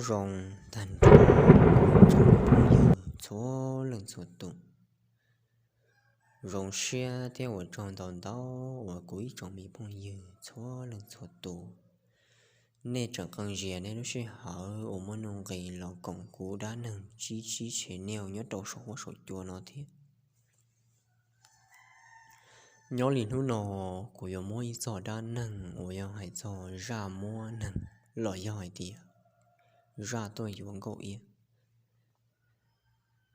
Zoo tag nrho kuv ib tsoom phooj ywg txhua leej txhua tus. Zoo siab thiab ua tsaug ntau ntau uas kuv ib tsoom me phooj ywg txhua leej txhua tus, nej tseem qee zias nej lub sij hawm uas muaj nuj nqis los koom kuv dab neeg tsib tsib channel nyob rau saum huab saum cua no thiab. Nyob li hnub no kuv yuav muab ib txog dab neeg uas yog hais txog zaj muab neeg los yog hais tias zaj tuaj yuav nkauj iab.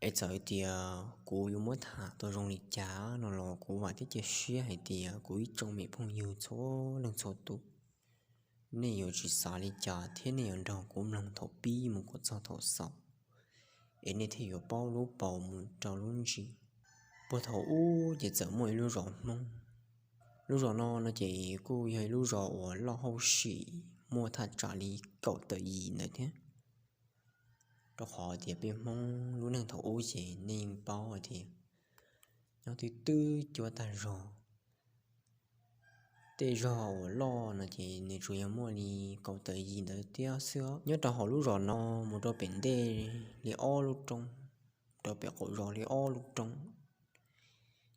Es txawm tias kuv yuav muab tham tau zoo li cas no los kuv vam thiab cia siab hais tias kuv ib tsoom me phooj ywg txhua leej txhua tus, nej yuav tsis xav li cas thiab nej yuav nrog kuv mloog thaum pib mus kom txog thaum xaus, es nej thiaj yuav paub lub paus mus rau lub ntsis. Puag thaum ub ces txawm muaj ib lub zos Hmoob. Lub zos no no ces kuj yog ib lub zos uas loj hauj sim muaj thaj tsam li kaum tawm yim ntawd thiab. Rau qhov tias peb Hmoob lub neej thaum ub ces nej yeej paub hais tias nyob twb twb cuab tag zog. Tej zog uas loj no ces nws tsuas yog muaj li kaum tawm yim ntawd thiab xwb. Nyob rau hauv lub zos no mus rau pem ntej li ob lub roob, rau pem qaum zos li ob lub roob,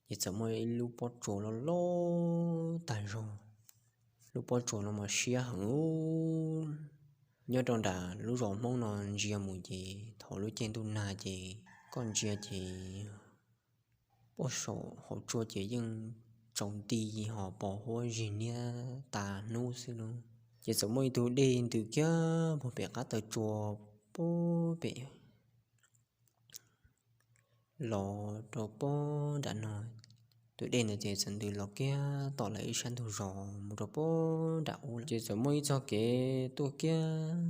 ces txawm muaj ib lub pob tsuas loj loj tag zog. Lub pob tsuas no mas siab heev. Nyob rau nram lub zos Hmoob no ntsia mus ces thaum lub caij ntuj nag ces koj ntsia ces pob saum hauv tsua ces yeej tsaus nti ho pos huab zig niab tas hnub xwb lauj. Ces txawm muaj ib tug dej ntws kiag puag pem qab taw tsua, puag pem los rau puag nram no. Tus dej ntawd ces txawm ntws los kiag tom lawv ib sab ntug zos mus rau puag nram ub lawm. Ces txawm muaj ib txoj kev tuaj kiag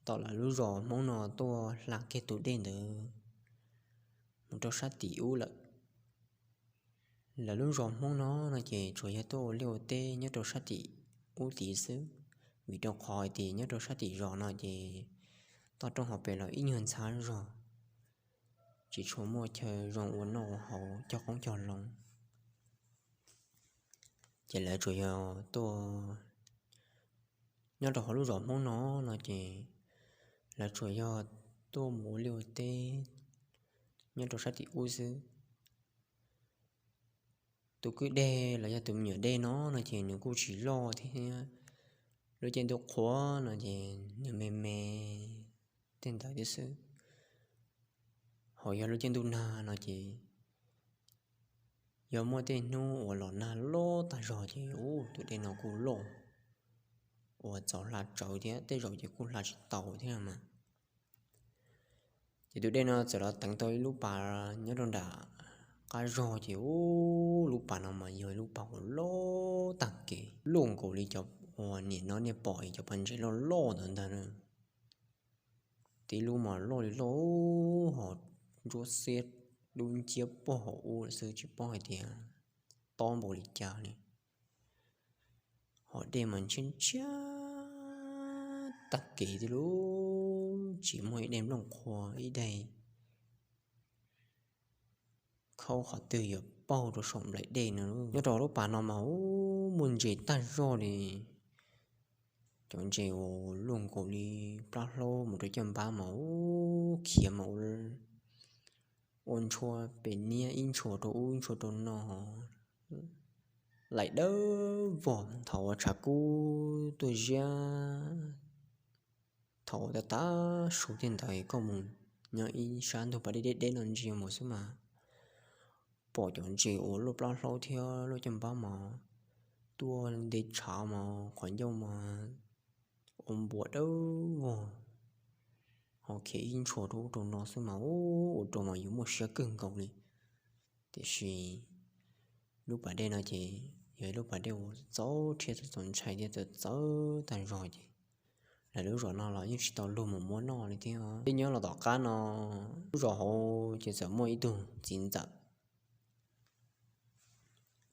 tom lawv lub zos Hmoob no tuaj hla kiag tus dej ntawd mus rau sab tim ub lawm. Lawv lub zos Hmoob no no ces tsuas yog tuaj ua liaj ua teb nyob rau sab tim ub tid xwb, vim rau qhov hais tias nyob rau sab tim zos no ces toj roob hauv pes los ib nyuag ntxhab zog, tsis tshua muaj chaw zoo ua noj ua haus cog qoob cog loo. Ces lawv tsuas yog tuaj nyob rau hauv lub zos Hmoob no no ces lawv tsuas yog tuaj mus ua liaj ua teb nyob rau sab tim ub xwb. Tus kwj deg los yog tus me nyuam dej no no ces nws kuj tsis loj thiab. Lub caij ntuj qhuav no ces nws me me tej ntawd thiab xwb. Ho yog lub caij ntuj nag no ces yog muaj tej hnub uas los nag loj tag zog ces ub tus dej no kuj loj uas txaus hla tsawv thiab, tej zaum ces kuj hla tsis tau thiab mas. Ces tus dej no txawm los teev tau ib lub pas nyob rau nram qab zog ces ub lub pas no mas yog ib lub pas uas loj tag kev luaj nkaus li cov uas nim no nej pom cov pas ntses loj loj ntawd ntag na. Tib lub mas loj li loj, ho ntsuab xiab dub nciab puag hauv ub lawm xwb tsis paub hais tias tob npaum li cas li. Ho dej mas ntshiab ntshiab tag kev thiab lauj, tsis muaj ib daim nplooj qhuav ib daim khaub qhov twg yuav paug rau saum nplaim dej no. Nyob rau lub pas no mas ub muaj ntses tag zog li, cov ntses uas luaj nkaus li plab hlaub mus rau caj npab mas ub khiav mas ua ntshua pem niab ib ntshua rau ub ib ntshua rau no, laim dawb vog. Thaum uas tshav kub tuaj ziab, thaum uas tav tav su tej ntawd koj mus nyob ib sab ntug pas deb deb deb no ntsia mus xwb mas pom cov ntses uas luaj plab hlaub thiab luaj caj npab mas tuaj nte tshav mas qhov ncauj mas ua npuas dawb vog, ho khiav ib ntshua rau ub rau no xwb mas ua rau mas yus muaj siab kawg nkaus li. Tiam sis lub pas dej no ces yog ib lub pas dej uas txaus rhiab txaus ntshai thiab txawv txawv tag zog ces lawv lub zos no los yeej tsis tau luag mus muab noj li thiab. Peb nyob los tom qab no, lub zos hauv ces txawm muaj ib tug txiv ntxawm.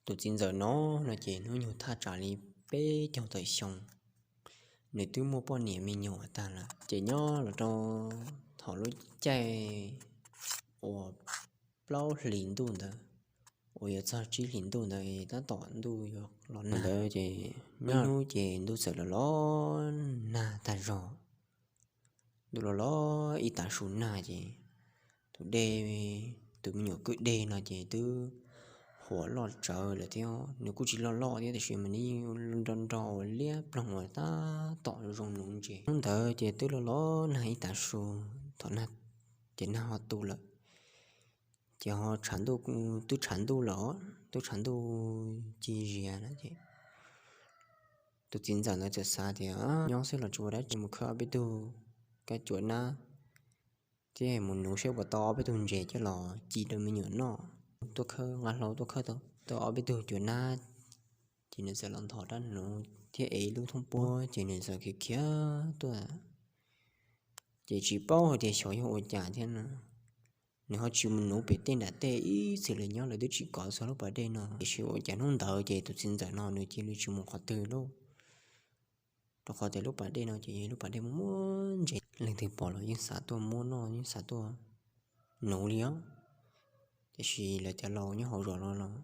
Tus txiv ntxawm no no ces hnub nyoog thaj tsam li peb caug tawm xyoo, nws twb muaj poj niam me nyuam tag lawm. Ces nyob los rau thaum lub caij uas plaub hlis ntuj ntawd uas yuav txog tsib hlis ntuj ntawd tab tom ntuj yuav los nag ntawd ces nyob hnub ces ntuj txawm los los nag tag zog. Ntuj los los ib tag su nag ces tus dej, tus me nyuam kwj dej no ces twb huam loj tsawv lawm thiab. Nws kuj tsis loj loj thiab tiam sis mas nws yeej nro nro uas liab ploog uas tab tom zoo nuv ntses. Hnub ntawd ces twb los los nag ib tag su, thaum nag ces nag ho tu lawm, ces ho tshav ntuj, twb tshav ntuj lawm, twb tshav ntuj ci zias na ces tus txiv ntxawm ntawd txawm xav tias nyob xwb los tsis ua dab tsi, mus khawb ob peb tug kab cua nab thiab mus nuv saib puas tau ob peb tug ntses coj los ci rau me nyuam noj. Tuaj khawb nqa hlau tuaj khawb tau ob peb tug cua nab, ces nws txawm los nthos rab hnuv thiab ev ib lub thoob puab ces nws txawm khiav khiav tuaj. Ces tsis paub hais tias xyov yog ua cas thiab no, nws ho tsis mus nuv pem tej nram tej, ib txwm lawv nyob lawv twb tsis kov txog lub pas dej no, tiam sis ua cas hnub ntawd ces tus txiv ntxawm no nws cia li tsis mus qhov twg lauj. Rau qhov tias lub pas dej no ces lub pas dej muaj muaj ntses, leej twg pom los yeej xav tuaj muab noj yeej xav tuaj nuv li os. Tiam sis lawv cov laus nyob hauv zos no los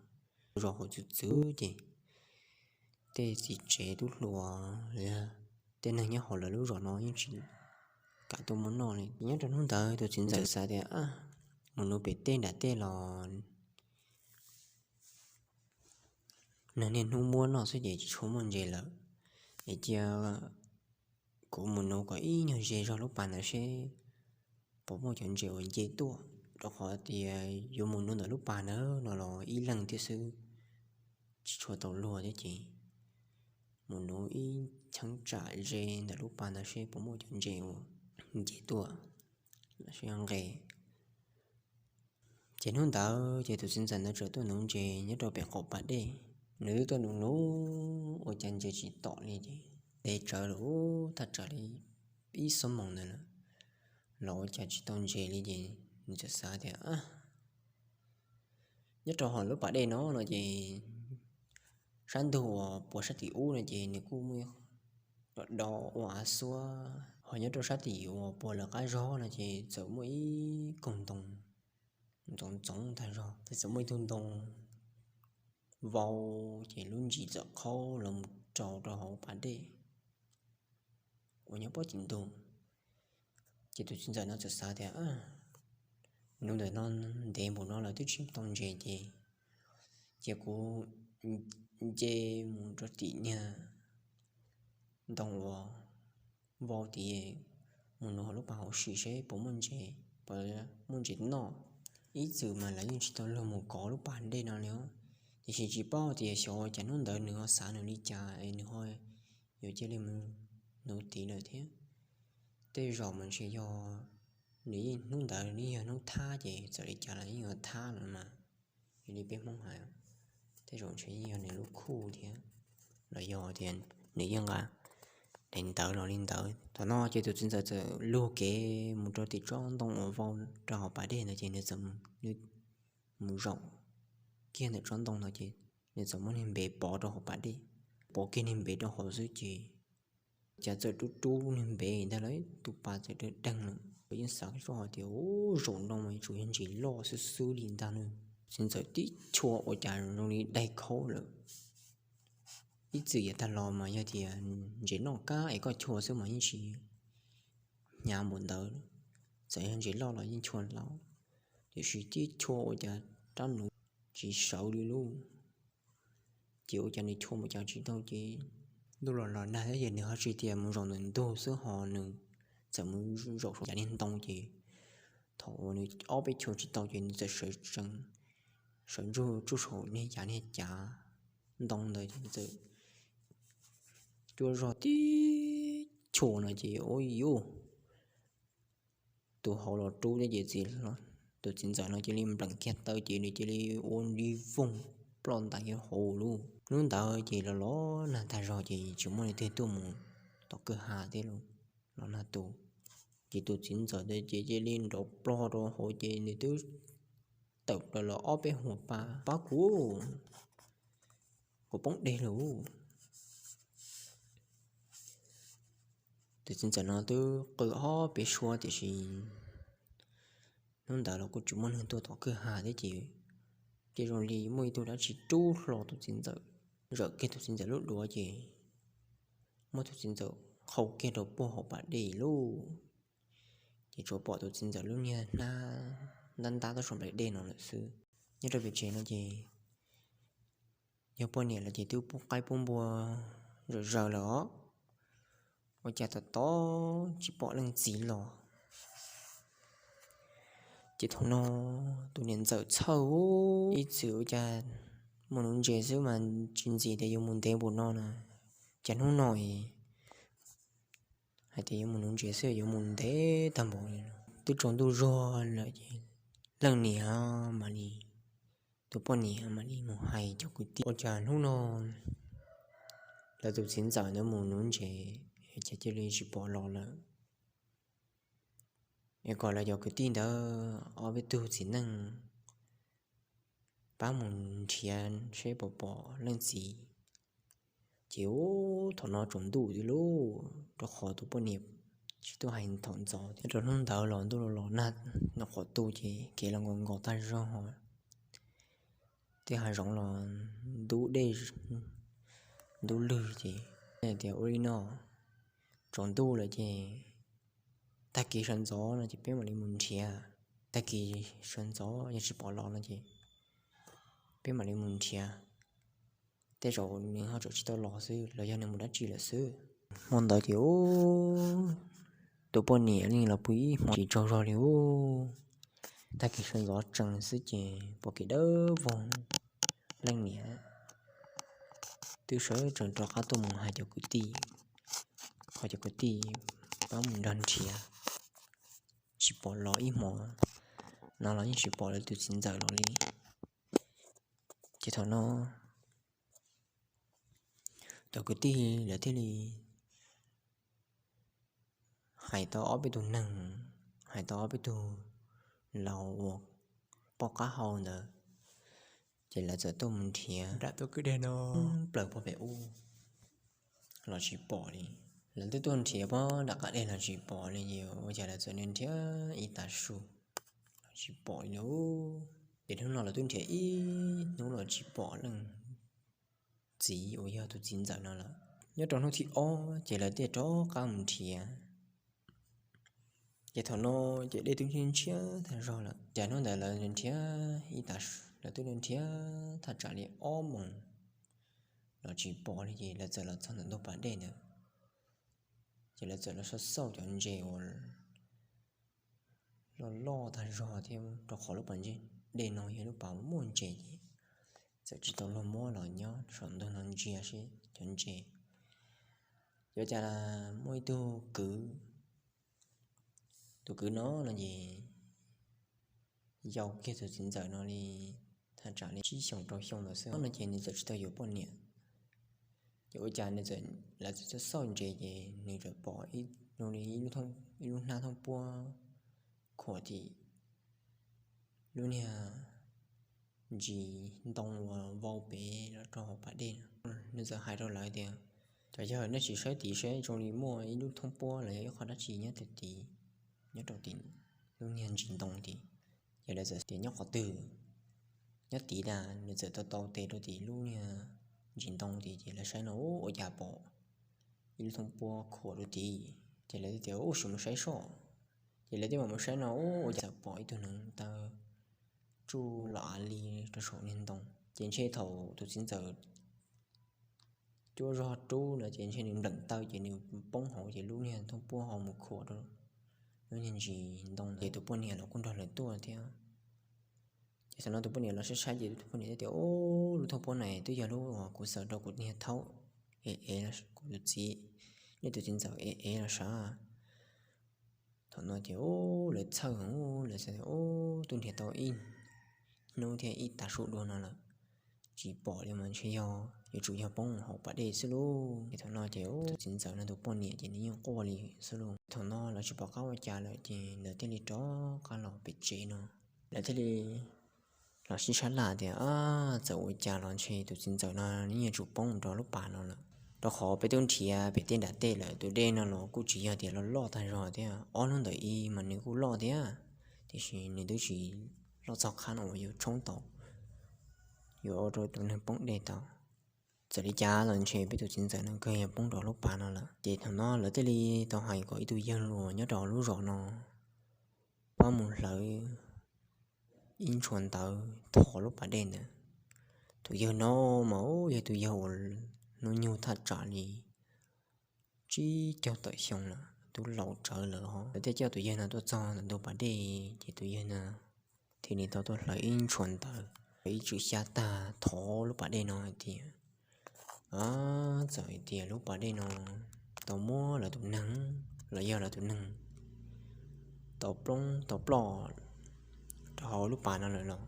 zos hauv txwv txwv ces tej txiv tsev tub hluas, tej neeg nyob hauv lawv lub zos no yeej tsis kam tuaj muab noj li. Nyob rau hnub ntawd tus txiv ntxawm xav tias mus nuv pem tej nram tej los nag niaj hnub muab noj xwb ces tsis tshua muaj ntses lawm. Es cia kuv mus nuv kom ib nyuag ze zog lub pas ntawd seb puas muaj cov ntses uas nce tuaj, rau qhov tias yuav mus nuv ntawm lub pas ntawd no los ib leeg thiab xwb, tsis tshua tau luag thiab ces mus nuv ib cheeb tsam ze ntawm lub pas ntawd seb puas muaj cov ntses uas nce tuaj los sis nqes. Ces hnub ntawd ces tus txiv ntxawm ntawd txawm tuaj nuv ntses nyob rau pem qaum pas dej. Nws twb tuaj nuv nuv ua cas ntses tsis tom li ces ntev tsawv lawm, thaj tsam li ib xuab moos ntawd lawm los ua cas tsis tau ntses li ces nws txawm xav tias nyob rau hauv lub pas dej no no ces sab ntug uas puas sab tim ub no ces nws kuj muaj do do ua av xuab, ho nyob rau sab tim uas puas lawv qab zog no ces txawm muaj ib koog ntoo ntxoov ntxoov tag zog, ces txawm muaj ib tug ntoo vau, ces lub ntsis txawm qhaub los mus rau rau hauv pas dej uas nyob pob tim ntug. Ces tus txiv ntxawm no txawm xav tias hnub ntawm no ntev npaum no lawm twb tsis tau ntses ces cia kuv nce mus rau tim niag ntoo uas vau tid, mus nuv hauv lub pas hauv sim seb puas muaj ntses, puas muaj ntses noj. Ib txwm mas lawv yeej tsis tau luag mus kov lub pas dej no li os. Tiam sis tsis paub tias xyov ua cas hnub ntawd nws ho xav nws li cas es nws ho yuav cia li mus nuv tid lawm thiab. Tej zaum mas ntshe yog nws yeej, hnub ntawd nws yog hnub thab ces txawm li cas los yeej yuav thab lawm mas. Yog li peb Hmoob hais, tej zaum ntshe yeej yog nws lub khuj thiab, los yog tias nws yeej nqa daim ntawv los li ntawd. Thaum no ces tus txiv ntxawm txawm lug kev mus rau tim tsob ntoo uas vau rau hauv pas dej ntawd ces nws txawm mus zaum kiag ntawm tsob ntoo ntawd ces nws txawm muab niag npev pov rau hauv pas dej, pov kiag niag npev rau hauv xwb ces cas txawm rub rub niag npev ntag lauj, tus pas txawm dawb deeg lawm. Yeej xav zoj hais tias ub, zaum no mas yuav tsum yog ntses loj xwb xwb li ntag no. Txiv ntxawm tib chua ua cas zoo li daig khaub lawm. Ib txwm yav tag los mas yog tias ntses noj kab es koj chua xwb mas yeej tsis hnyav npaum ntawd, txawm yog ntses loj los yeej chua laus. Tiam sis tib chua ua cas rab nuv tsis sawv li lauj. Ces ua cas nws chua mus cas tsis tau ces ntuj los los nag thiab ces nws ho tsis tias mus zaum ntawm ntug xwb ho nws txawm mus zaum saum yav niag ntoo ces thaum uas nws ob peb chua tsis tau ces nws txawm sawv tsees, sawv ntsug tsuj saum niag yav niag cav ntoo ntawd ces nws txawm cuab zog tib chua no ces ua yuj, tus hauv los rub thiab ces tus txiv ntxawm no cia li npleem kiag taw ces nws cia li ua li voog ploj ntais hauv lauj. Hnub ntawd ces los los nag tag zog ces tsis muaj leej twg tuaj mus tom kwj ha thiab lauj, los nag tu. Ces tus txiv ntxawm ntawd ces cia li nrov plog rau hauv ces nws twb tawm plaws los ob peb huas pa, pab kuv, kuv poob dej lauj. Tus txiv ntxawm no twb qw ob peb suab tiam sis hnub ntawd los kuj tsis muaj neeg tuaj tom kwj ha thiab ces, ces zoo li muaj ib tug dab tsi rub hlo tus txiv ntxawm, zawm kiag tus txiv ntxawm lub duav ces muab tus txiv ntxawm qhau kiag rau puag hauv pas dej lauj. es tsuas pom tus txiv ntxawm lub niag hnab ntab ntab tuaj saum nplaim dej no lawm xwb. Nyob rau pem tsev no ces yog poj niam lawm ces twb pub qaib pub npua zom zaws lawm os, ua cas tom tod tsis pom leej txiv los. Ces thaum no tus niam ntxawm txhawj ib txwm ua cas mus nuv ntses xwb mas tsis ntxim tias yuav mus ntev npaum no na, cas hnub no hais tias yuav mus nuv ntses xwb yuav mus ntev tag npaum li no. Twb tsaus ntuj zuag lawm ces leej niam mam li, tus poj niam mam li mus hais cov kwv tij ua cas hnub no lawv tus txiv ntxawm ntawd mus nuv ntses, cas cia li tsis pom los lawm. Es kom lawv cov kwv tij ntawd ob peb tug txiv neej pab mus nrhiav seb puas pom leej txiv. Ces ub, thaum no tsaus ntuj tiag lauj, rau qhov tus poj niam tsis tuaj hais thaum ntxov thiab. Rau hnub ntawd los ntuj los los nag nyob qhov tu ces kev los nkaus nkaus tag zog, tej hav zoov los ntub dej ntub lwg ces tias ua li no, tsaus ntuj lawm ces tag kis sawv ntxov no ces peb mam li mus nrhiav. Tag kis sawv ntxov yog tsis pom los no ces peb mam li mus nrhiav, tej zaum nws ho tseem tsis tau los xwb los yog nws mus dab tsi lawm xwb. Hmo ntawd ces ub, tus poj niam los pw ib hmos tsis tsaug zog li ub. Tag kis sawv ntxov tsees xwb ces pom kev dawb vog, leej niam twb sawv tsees rov qab tuaj mus hais cov kwv tij, qhov cov kwv tij pab mus nrog nrhiav, tsis pom los ib hmos no los yeej tsis pom lawv tus txiv ntxawm los li. Ces thaum no cov kwv tij lawv thiaj li hais tau ob peb tug neeg, hais tau ob peb tug laus uas poj qab hau ntawd, ces lawv txawm tuaj mus nrhiav nram tus kwj deg no plaws pog pem ub los tsis pom li. Lawv twb tuaj nrhiav pog nram qab deg los tsis pom li, ces ua cas lawv txawm nrhiav ib tav su los tsis pom li. Ces hnub no lawv twb nrhiav ib hnub los tsis pom leej txiv uas yog tus txiv ntxawm no lawm. Nyob rau hnub thib ob ces lawv thiaj rov qab mus nrhiav. Ces thaum no ces dej twb ntshiab ntshiab tag zog lawm, cas hnub ntawd lawv nrhiav ib tav, lawv twb nrhiav thaj tsam li ob moos los tsis pom li, ces lawv txawm los txog ntawm ntug pas dej ntawd, ces lawv txawm los xauj xauj cov ntses uas loj loj tag zog thiab, rau qhov lub pas dej no yog lub pas muaj ntses, ces txawm tsis tau luag muab los nyob saum ntug no ntsia seb cov ntses. Ces ua cas muaj ib tug kwv, tus kwv no no ces yau kiag tus txiv ntxawm no li thaj tsam li tsib xyoos rau xyoo ntawd xwb no ces nws txawm tsis tau yuav poj niam. Ces ua cas nws txawm, lawv txawm xauj ntses ces nws txawm pom ib, li ib lub hnab thooj puab khuam tim lub niag ntsis ntoo uas vau pem los rau hauv pas dej no. Nws txawm hais rau lawv tias, cov yawg, nej sim saib tid seb zoo li muaj ib lub thooj puab los yog ib qho dab tsi nyob rau tid, nyob rau tim lub niag ntsis ntoo tid. Ces lawv txawm tias, nyob qhov twg? Nyob tid na. Nws txawm tau tau tes rau tim lub niag ntsis ntoo tid, ces lawv saib no ua cas pom ib lub thooj puab khuam rau tid. Ces lawv thiaj tias, ua, sim mus saib soj. Ces lawv thiaj mam mus saib no ua cas txawm pom ib tug hneev taw tsuj los av li rau saum niag ntoo. Ces ntshe thaum tus txiv ntxawm cuab zog rub no ces ntshe nws npleem taw ces nws poob hauv ces lub niag thooj puab ho mus khuam rau lub niag ntsis ntoo ces tus poj niam los kuj nrog lawv tuaj thiab. Ces thaum no tus poj niam los saib saib ces tus poj niam thiaj tias, ub, lub thooj puab no twb yog lub uas kuv xaws rau kuv niag thaub ev ev, kuv tus txiv, nej tus txiv ntxawm ev ev los sav. Thaum no ces ub, lawv txhawj heev, lawv xav tias, ub, twb nrhiav tau ib hnub thiab ib tav su dua no lawm, tsis pom li mas ntshe yog yuav tsum yog poob hauv pas dej xwb lauj. Ces thaum no ces tus txiv ntxawm no tus poj niam ces nws yeej quaj li xwb lauj. Thaum no lawv tsis pom qab ua cas lawm ces lawv thiaj li rov qab los pem tsev no. Lawv thiaj li los sib sab laj tias, ab, txawm ua cas los ntshe tus txiv ntxawm no nws yuav tsum poob rau lub pas no lawm, rau qhov peb twb nrhiav pem tej nram tej lawm, tus dej no los kuj tsis yog tias loj loj tag zog thiab, ob hnub ntawm ib mas nws kuj loj thiab, tiam sis nws twb tsis loj txog qhov no uas yuav tshoob tau, yuav ua rau tus neeg poob dej tau. Txawm li cas los ntshe peb tus txiv ntxawm no kawg yog poob rau lub pas no lawm. Ces thaum no lawv thiaj li tau hais kom ib tug yawg hluas nyob rau lub zos no mus hlawv ib ntshua ntawv thov lub pas dej ntawd. Tus yawg no mas yog tus yawg uas hnub nyoog thaj tsam li tsib caug tawm xyoo lawm, twb laus tsawv lawm hos. Lawv thiaj coj tus yawg no tuaj txog ntawm ntug pas dej ces tus yawg no thiaj li tau tuaj hlawv ib ntshua ntawv, ib tswm xyab tag thov lub pas dej no hais tias, txawm hais tias lub pas dej no tau muab lawv tus neeg los yog lawv tus neeg tau ploob tau ploj rau hauv lub pas no lawm los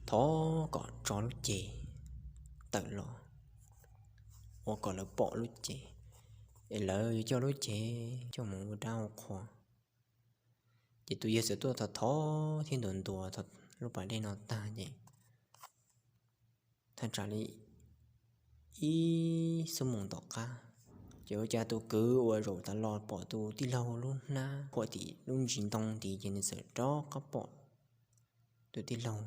thov kom tso lub cev tawm los ua kom lawv pom lub cev, es lawv yuav coj lub cev coj mus ua dab ua qhua. Ces tus yawg txawm tuaj thov thov thiab ntuas ntuas lub pas dej no tag ces thaj tsam li ib xuab moos tom qab, ces ua cas tus kwv uas zaum tas los pom tus tij laug lub hnab quaj tim lub ntsis ntoo tid ces nws txawm rov qab pom tus tij laug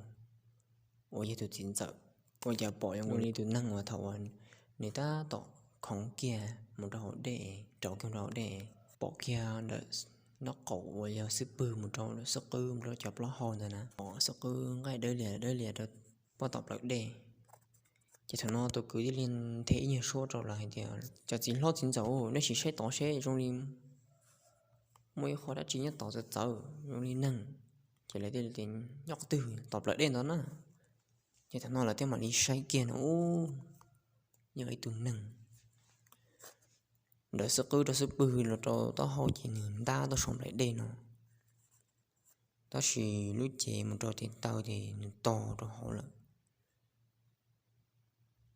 uas yog tus txiv ntxawm, ua cas pom zoo li tus neeg uas thaum uas nws tab tom khoov kiag mus rau hauv dej, rauv kiag mus rau hauv dej, pom kiag ntawm nraub qaum uas yog xub pwg mus rau xub qwb mus rau cov plaub hau ntawd na, pom xub qwb nqaij dawb lias dawb lias rau pob tom plawv dej. Ces thaum no tus kwv thiaj li nthe ib nyuag suab rau lawv hais tias, cov txiv hlob txiv ntxawm, nej sim saib tod seb zoo li muaj ib qho dab tsi nyob tod txawv txawv zoo li neeg. Ces lawv thiaj li tias, nyob qhov twg? Tom plawv dej ntawd na. Ces thaum no lawv thiaj mam li saib kiag no ub, yog ib tug neeg ntawm xub qwb rau xub pwg los rau taub hau ces nws ntab tuaj saum nplaim dej no, tab sis lub cev mus rau tes taw ces nws to rau hauv lawm.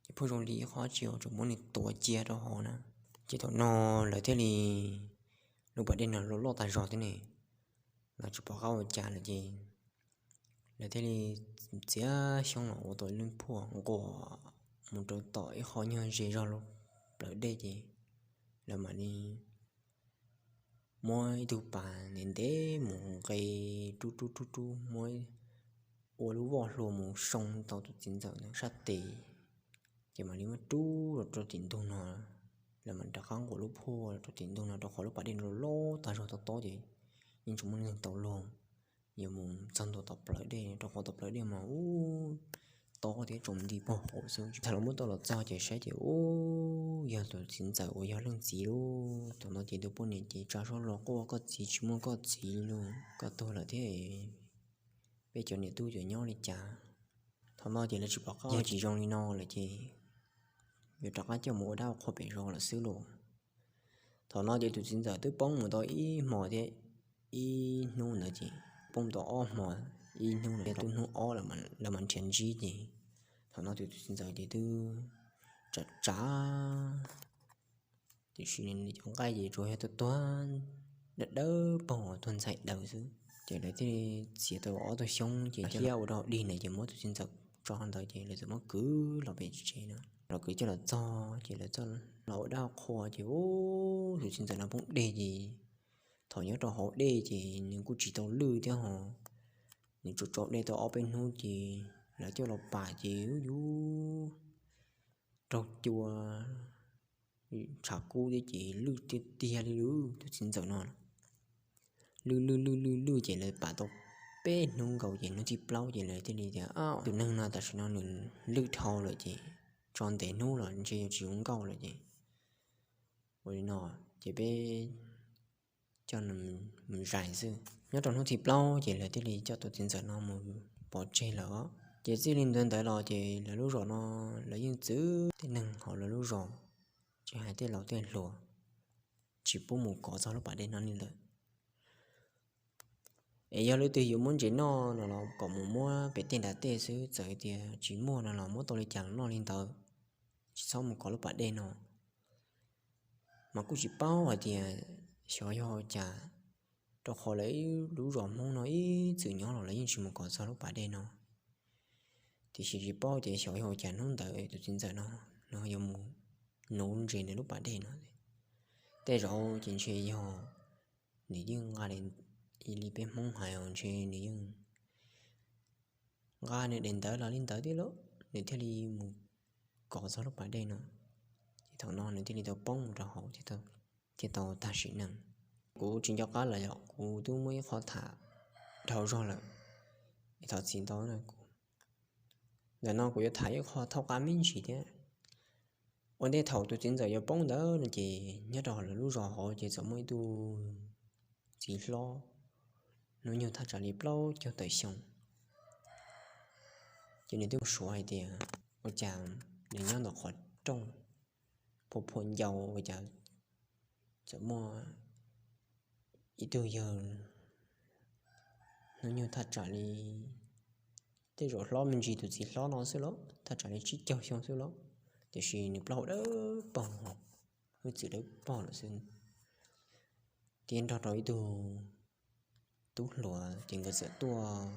Ces pheej zoo li ib qho dab tsi uas tseem muab nws tuav cia rau hauv na. Ces thaum no lawv thiaj li, lub pas dej no loj loj tag zog thiab ne, lawv tsis pom qab ua cas lawm ces lawv thiaj li txiav xyoob los ua tau ib lub phuaj nquas mus rau tom ib qho nyuag ze zog lub plawv dej ces lawv mam li muab ib tug pas ntev ntev mus nqe rub rub rub rub, muab ua lub voj hlua mus soo tau tus txiv ntxawm ntawd sab tes, ces mam li muab rub los rau tim ntug no. Lawv mam rov qab nquas lub phuaj los rau tim ntug no rau qhov lub pas dej no loj tag zog tob tob ces yeej tsis muaj neeg tau luag yuav mus txog ntua tom plawv dej, rau qhov tom plawv dej mas ub tob thiab tsaus nti pog hauv xwb. Thaum lawv muab tau los txog ces saib ces ub yog tus txiv ntxawm uas yog leej txiv lauj. Thaum no ces tus poj niam ces tsa suab los quaj, koj txiv tsis muaj koj txiv li lauj, koj tuag lawm thiab, peb cov niam tub yuav nyob li cas? Thaum no ces lawv tsis pom qab, yog tsis zoo li no lawm ces yuav rov qab coj mus ua dab ua qhua pem zos lawm xwb lauj. Thaum no ces tus txiv ntxawm twb poob mus tau ib hmo thiab ib hnub ntawd ces poob tau ob hmo ib hnub ntawd, twb hnub ob lawv mam nrhiav ntsib ces thaum no tus txiv ntxawm ces twb tsav tsav, tiam sis nws cov nqaij ces tsuas yog tuag tuag dawb dawb paug, tuag ntxhais daws xwb. Ces lawv thiaj li txiav tau ob tug xyoob ces thiab ua rau hauv dig ntawd ces muab tus txiv ntxawm tso ntawd ces lawv txawm muab kwv los pem tsev no. Los kwv coj los txog ces lawv txawm los ua dab qhua ces ub tus txiv ntxawm no poob dej ces thaum nyob rau hauv dej ces nws kuj tsis tau lwj thiab ho, nws tsuas tso dej tau ob peb hnub ces lawv coj los pam ces ub yuv raug cua ntshav kub thiab ces lwj tiag tiag li lauj tus txiv ntxawm no. Lwj lwj lwj lwj lwj ces lawv pam tau peb hnub nkaus ces hnub thib plaub ces lawv thiaj li tias, tus neeg no tam sim no nws lwj dhau lawm ces tso ntev hnub los ntshe yuav tsis zoo nkauj lawm ces ua li no ces peb coj nws mus zais xwb. Nyob rau hnub thib plaub ces lawv thiaj li coj tus txiv ntxawm no mus pov tseg lawm. Ces txij li ntawd ntawd los ces lawv lub zos no lawv yeej txwv tej neeg hauv lawv lub zos, tsis hais tej laus tej hluas, tsis pub mus kov txog lub pas dej no li lawm. Es yog leej twg yuav muab ntses noj no los kom mus muab pem tej nram tej xwb, txawm tias tsis muaj no los muab tau li cas los noj li ntawd, tsis txhob mus kov lub pas dej no. Mas kuj tsis paub hais tias xyov yog cas, rau qhov lawv lub zos Hmoob no ib txwm nyob los lawv yeej tsis mus kov txog lub pas dej no. Tiam sis tsis paub tias xyov yog cas hnub ntawd tus txiv ntxawm no, no yuav mus nuv ntses ntawm lub pas dej no. Tej zaum ces ntshe yog nws yeej nqa, li peb Hmoob hais ntshe nws yeej nqa nws daim ntawv los li ntawd thiab lauj, nws thiaj li mus kov txog lub pas dej no. Ces thaum no nws thiaj li tau poob rau hauv thiaj tau tag sim neej. Kuv tsis nco qab lawm yom, kuv twb muaj ib qho tham dhau zog lawm, es thov txim ntau. Ntawm no kuv yuav tham ib qho thaub qab me ntsis thiab. Ua ntej thaum tus txiv ntxawm yuav poob ntawd no ces nyob rau lawv lub zos hauv ces txawm muaj ib tug txiv hlob, hnub nyoog thaj tsam li plaub caug tawm xyoo. Ces nws twb mus suav hais tias ua cas nws nyob ntawm qhov rooj phua phua ncau ua cas txawm muaj ib tug yawg hnub nyoog thaj tsam li tej zaum hlob me ntsis tus txiv hlob no xwb lauj, thaj tsam li tsib caug xyoo xwb lauj, tiam sis nws plaub hau dawb paug, hwj txwm dawb paug lawm xwb, thiab nrog rau ib tug tub hluas ces nkawd txawm tuaj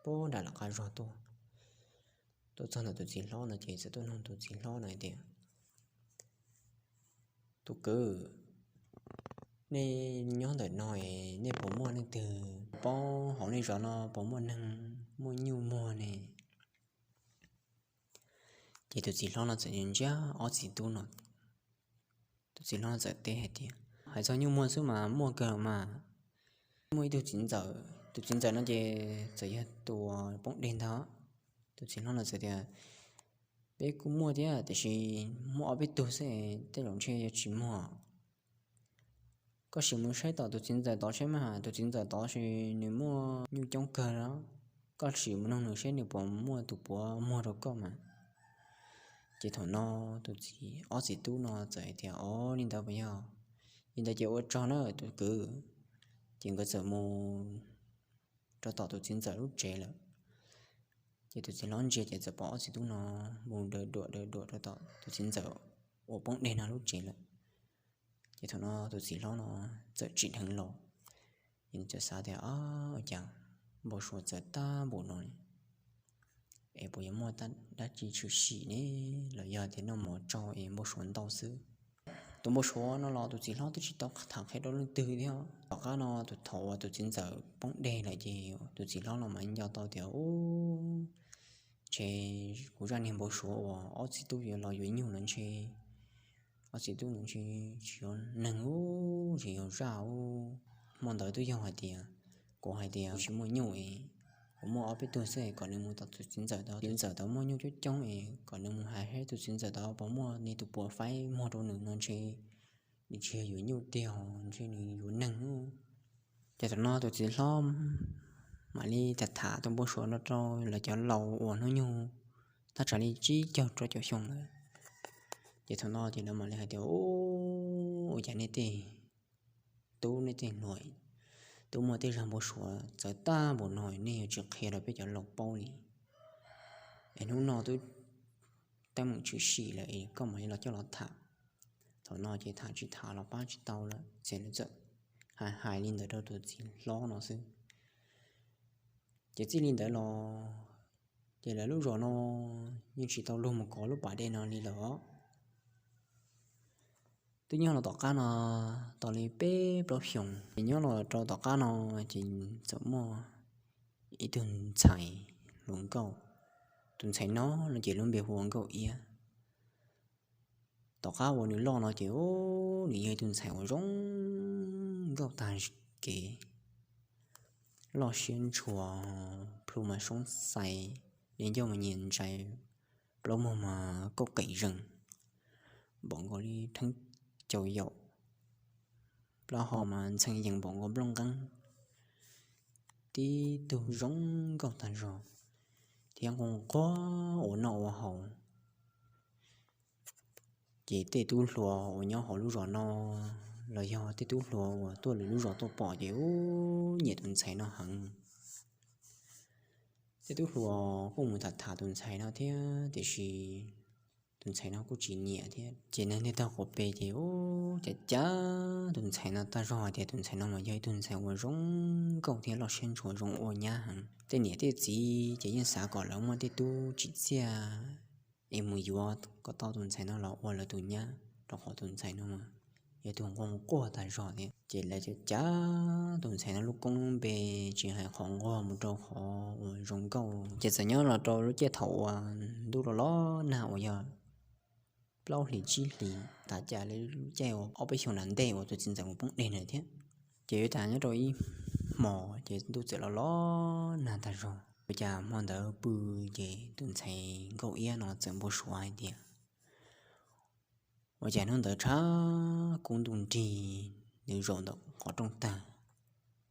puag nram lawv qab zog tuaj. Tuaj txog ntawm tus txiv hlob no ces txawm tuaj nug tus txiv hlob no hais tias, tus kwv, nej nyob ntawm no es nej puas muaj leej twg paub hauv nej zos no puas muaj neeg muaj nyuj muag ne? Ces tus txiv hlob no txawm ntsia ob txiv tub no, tus txiv hlob no txawm teb hais tias, hais txog nyuj muag xwb mas muaj kawg mas. Muaj ib tug txiv ntxawm, tus txiv ntxawm no ces txawm yog tus poob deg ntag. Tus txiv hlob no txawm tias, peb kuj muaj thiab tiam sis muaj ob peb tug xwb, tej zaum ntshe yuav tsis muag. Koj sim mus saib tom tus txiv ntxawm tod seb mas, tus txiv ntxawm tod sis nws muaj nyuj coob kawg los, koj sim mus nug nws seb nws puas muaj tus puav muag rau koj mas. Ces thaum no tus txiv, ob txiv tub no txawm hais tias, o, li ntawd puas yog? Li ntawd ces ua tsaug na tus kwv. Ces nkawd txawm mus rau tom tus txiv ntxawm lub tsev lawm. Ces tus txiv hlob ntsia ces txawm pom ob txiv tub no mus daws duam daws duam rau tom tus txiv ntxawm uas poob deg no lub tsev lawm. Ces thaum no tus txiv hlob no txawm tsim dheev los, ces nws txawm xav tias, ua cas npau suav txawv tag npaum no li, es puas yuav muaj dab tsi tshwm sim ne, los yog tias noj mov tsau es npau suav ntau xwb. Tus npau suav no los tus txiv hlob twb tsis tau tham qhia rau leej twg thiab. Tom qab no tus, thaum uas tus txiv ntxawm poob deg lawm ces tus txiv hlob los mam nco tau tias, u, ntshe kuv zaj niag npau suav uas ob txiv tub yuav los yuav nyuj lawm ntshe, ob txiv tub no ntshe tsis yog neeg u, tsis yog zaj u. Hmo ntawd twb yog hais tias, kuv hais tias tsis muaj nyuj es, kuv muaj ob peb tug xwb es kom nws mus tom tus txiv ntxawm tod, txiv ntxawm tod muaj nyuj coob coob es kom nws mus hais seb tus txiv ntxawm tod puas muaj nws tus puav faib muag rau nws no ntshe nws tsis yog yuav nyuj tiag, ntshe nws yuav neeg. Ces thaum no tus txiv hlob mam li tham tham tus npau suav no rau lawv cov laus uas hnub nyoog thaj tsam li tsib caug rau caum xyoo lawm. Ces thaum no ces lawv mam li hais tias, u, ua cas nej tej tub nej tej hluas twb muaj tej zaj npau suav txawv tag npaum no nej yuav tsis qhia rau peb cov laus paub li, es hnub no twb teeb meem tshwm sim lawm es koj mam li los coj los tham. Thaum no ces tham tsis tham los pab tsis tau lawm ces lawv txawm hais hais li ntawd rau tus txiv hlob no xwb. Ces txij li ntawd los ces lawv lub zos no yeej tsis tau luag mus kov lub pas dej no li lawm os. Twb nyob los tom qab no tau li peb plaub xyoos, ces nyob los rau tom qab no ces txawm muaj ib tug ntxhais hluas nkauj. Tus ntxhais no no ces lub npe hu ua Nkauj Iab. Tom qab uas nws loj no ces nws yog ib tug ntxhais uas zoo nkauj tag kev, loj siab ntshua, plhu mas soob xais, di ncauj mas nyias ntsais, plaub muag mas kauj qeem zees, npaum nkaus li theeb caus yaum, plaub hau mas ntxhee yees npaum nkaus nplooj nqeeb. Tib tug zoo nkauj tag zog thiab nquag nquag ua noj ua haus. Ces tej tub hluas uas nyob hauv lub zos no los yog tej tub hluas uas tuaj lwm lub zos tuaj pom ces ub, nyiam tus ntxhais no heev. Tej tub hluas kuj mus tham tham tus ntxhais no thiab tiam sis tus ntxhais no kuj tsis nyiam thiab. Ces neeg ntiag tog quav pes ces ub, cav cav tus ntxhais no tag zog hais tias tus ntxhais no mas yog ib tug ntxhais uas zoo nkauj thiab loj siab ntshua zoo ua nyab heev. Tej niam tej txiv ces yeej xav kom lawv muaj tej tub tsim txiaj es mus yuav kom tau tus ntxhais no los ua lawv tus nyab, rau qhov tus ntxhais no mas yog tus nquag quaj tag zog thiab. Ces lawv cav cav tus ntxhais no lub koob lub npe, tsis hais qhov nquag mus rau qhov uas zoo nkauj. Ces txawm nyob los rau lub caij thaum uas ntuj los los nag uas yog plaub hlis tsib hlis, tav caij li lub caij uas ob peb xyoos nram ntej uas tus txiv ntxawm mus poob dej na thiab. Ces yuav tas nyob rau ib hmos ces ntuj txawm los los nag tag zog. Ua cas hmo ntawd pw ces tus ntxhais nkauj iab no txawm npau suav hais tias ua cas hnub ntawd tshav kub ntuj nrig, nws zaum ntawm qhov rooj tag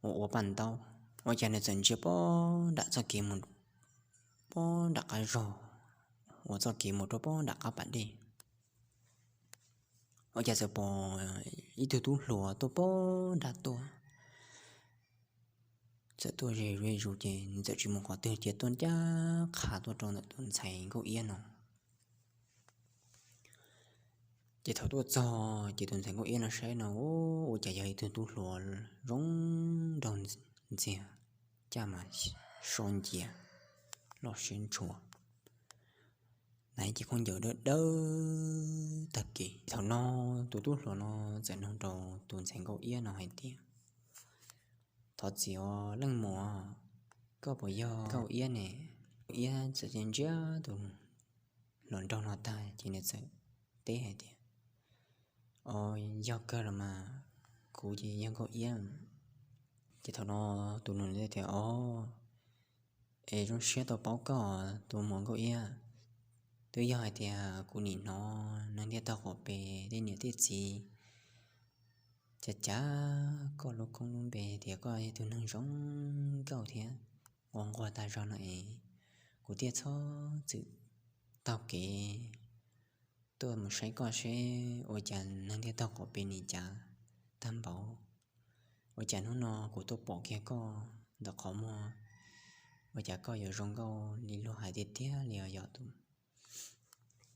ua ua paj ntaub, ua cas nws txawm ntsia pob nram txoj kev mus, pob nram qab zog, ua txoj kev mus rau pob nram qab pas dej. Ua cas txawm pom ib tug tub hluas tuaj pob nrag tuaj, txawm tuaj ze zuj zus ces nws txawm tsis mus qhov twg, cia tuaj ncaj qha tuaj rau ntawm tus ntxhais nkauj iab no. Ces thaum tuaj txog ces tus ntxhais nkauj iab no saib no, ua cas yog ib tug tub hluas zoo nraug ntxiag, caj mas so ncias, loj siab ntshua, hnav cev khaub ncaws dawb dawb tag kev. Thaum no tus tub hluas no txawm nug rau tus ntxhais nkauj iab no hais tias, thov txim os leej muam, koj puas yog nkauj iab ne? Nkauj iab txawm ntsia tus hluas nraug no tag ces nws txawm teb hais tias, o, yog kawg los mas, kuv ces yog nkauj iab. Ces thaum no tus nus tias, o, es zoo siab tau paub koj tus muam nkauj iab. Twb yog hais tias kuv nim hnov neeg tiaj tog qaum pem tej niam tej txiv cav cav koj lub koob lub npe tias koj yog tug neeg zoo nkauj thiab ua nquag tag zog no es kuv thiaj txhob txwm taug kev tuaj mus saib koj seb ua cas neeg tiaj tog qaum pem nim cav tag npaum. Ua cas hnub no kuv tuaj pom kiag koj ntawm qhov muag, ua cas koj yuav zoo nkauj li luag hais tiag tiag li os yom tus.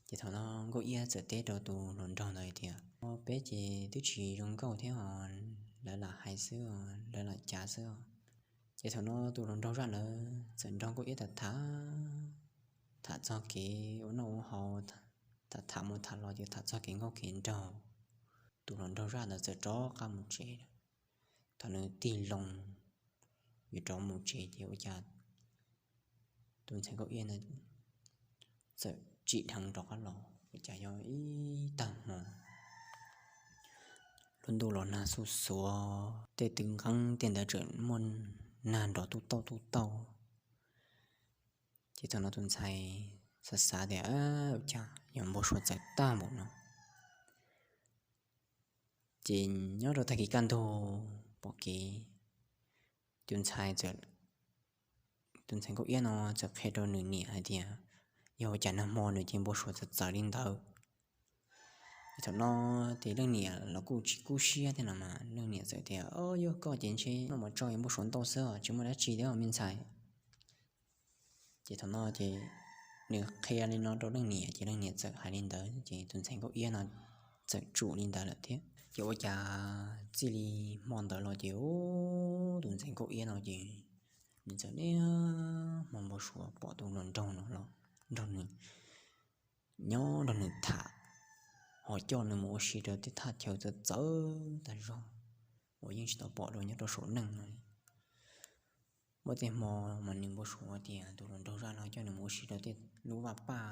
Ces thaum no nkauj iab txawm teb rau tus hluas nraug ntawd tias, o, peb ces twb tsis zoo nkauj thiab os, lawv lam hais xwb os, lawv lam cav xwb os. Ces thaum no tus hluas nraug zaj ntawd txawm nrog nkauj iab tham tham, tham txog kev ua noj ua haus, tham tham mus tham los ces tham txog kev nkauj kev nraug, tus hluas nraug zaj ntawd txawm rov qab mus tsev. Thaum nws tig loo yuav rov mus tsev ces ua cas tus ntxhais nkauj iab ntawd txawm tsim dheev rov qab los, ua cas yog ib tag hmo lub ntuj los nag xuj xuav, tej tw nqeeb tej ntawd tseem muaj nag nrov tuj tauj tuj tauj. Ces thaum no tus ntxhais xav xav tias, ua cas yog npau suav txawv tag npaum no. Ces nyob rau tag kis kaj ntug pom kev, tus ntxhais, tus ntxhais nkauj iab no txawm qhia rau nws niam hais tias, yog ua cas nag hmo nws cia npau suav txawv txawv li ntawd. Ces thaum no ces leej niam los kuj tsis kub siab thiab no mas leej niam txawm tias, o, yog koj ces ntshe noj mov tsau yuav npau suav ntau xwb os, tsis muaj dab tsi thiab me ntxhais. Ces thaum no ces nws qhia li no rau leej niam ces leej niam txawm hais li ntawd ces tus ntxhais nkauj iab no txawm tsum li ntawd lawm thiab. Ces ua cas txij li hmo ntawd los ces tus ntxhais nkauj iab no ces nws txawm niaj hmo npau suav pom tus hluas nraug no los nrog nws nyob nrog nws tham, ho coj nws mus ua si rau tej thaj chaw txawv txawv tag zog uas yeej tsis tau pom dua nyob rau saum neej no li. Muaj tej hmo mas nws npau suav tias tus hluas nraug zaj no coj nws mus ua si rau tej lub vaj paj